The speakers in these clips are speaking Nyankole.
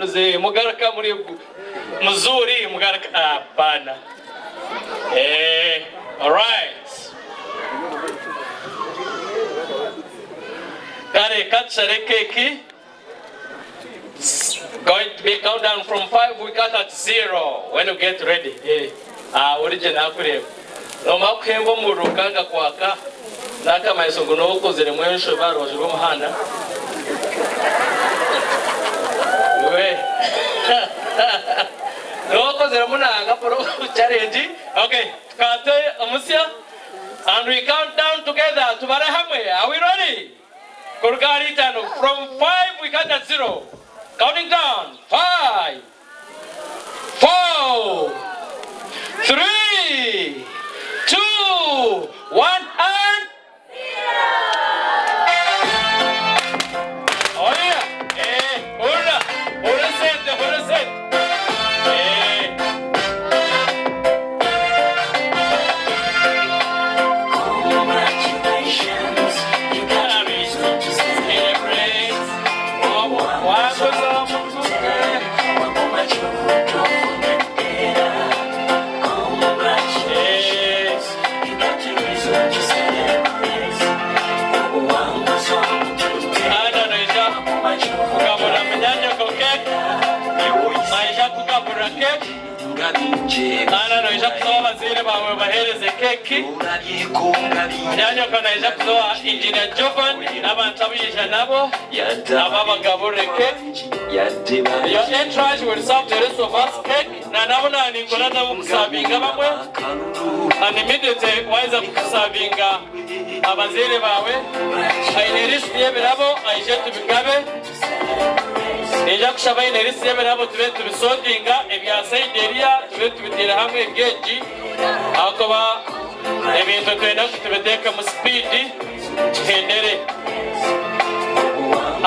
mzee mugaruka muri mzuri mugaruka hapana eh alright kare katushare keki Going to be count down from 5 we cut at 0 when you get ready. Eh. Ah, uri gye nakureeba. Nomara kuhemba omuriro gukanga kwaka n'akamanyiso ngu nooba okoziremu enshobe aha rubaju rw'omuhanda. Iwe. Nooba okoziremu nanga pro challenge. Okay, tukwate omusya and we count down together. Tubare hamwe. Are we ready? Kuruga ahari itano, from five we count at zero, counting down, five, four, three, two, one and Oya, eh, hurira, hurira esente, hurira esente. Eh. Mwana noija kuza owabazaire baawe obaheereze keeki. Munyaanyoko naija kuza owa Engineer Jovan n'abantu abu yaija nabo nabo abagaburire keeki. Your entourage will serve the rest of us cake. Na nabo naaba ningura nabo kusavinga bamwe and immediately waaheza kusavinga abazaire baawe aine lisiti y'ebirabo aije tubigabe. Niinyija kushaba aine lisiti y'ebirabo tube nitubisotinga ebya sayidi eriya tube tubiteire hamwe eby'egi ahakuba ebintu nitwenda ngu tubiteekemu sipiidi tuhendere.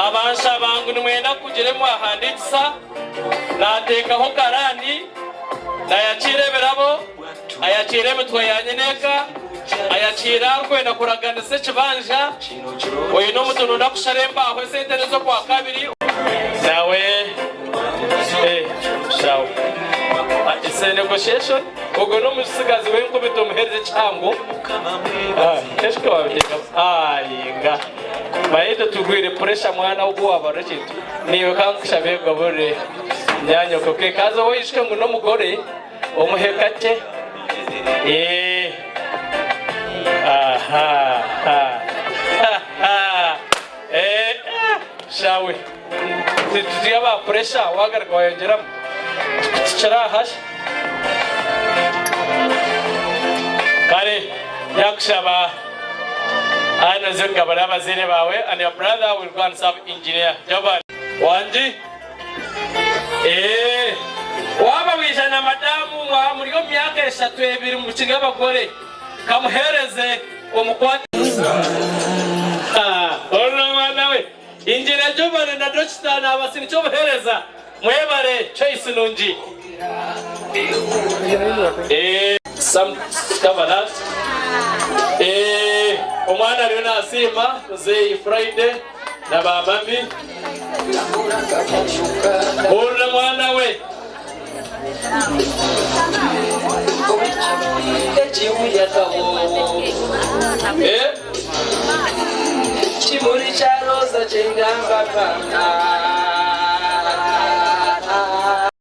Abanshaba ngu nimwenda kugira ebi mwahandiikisa, naateekaho karaani, naayakiira ebirabo, Ayakiire emitwe ya nyineeka, ayakiire arikwenda kuraganisa ekibanja, oine omuti nonda kushara embaaho esente n'ezokwakabiri. Nawe eh shawe it's a negotiation ogwo n'omutsigazi w'enkumi tumuhereze ekihango ah wabiteekamu ayinga manya itwe turwire pressure mwana ogu wabarura ekintu niiwe kankushabe ogaburire nyanyoko cake haza oijuke ngu n'omugore. Omuhe kakye. Eeh. Aha. Ha. Eeh. Shawe. Tituri aba pressure wagaruka wayongyeramu. Tukiri aha shi. Kare nyakushaba hanu oze kugabura abazaire baawe and your brother will go and serve engineer Jovan. Wangi. Eeh waaba waija na madamu mwaba muri omu myaka eshatu ebiri mukiri abagore kamuhereze omukwate. Orura mwana we Engineer Jovane na Dokita nabasinikye obuhereza mwebare choice nungi. Eeh some cover that eeh omwana ariyo nasiima muzeyi Friday. Na ba mami. Hurira mwana we. Eh? Kimuri kya roza kyengamba mama.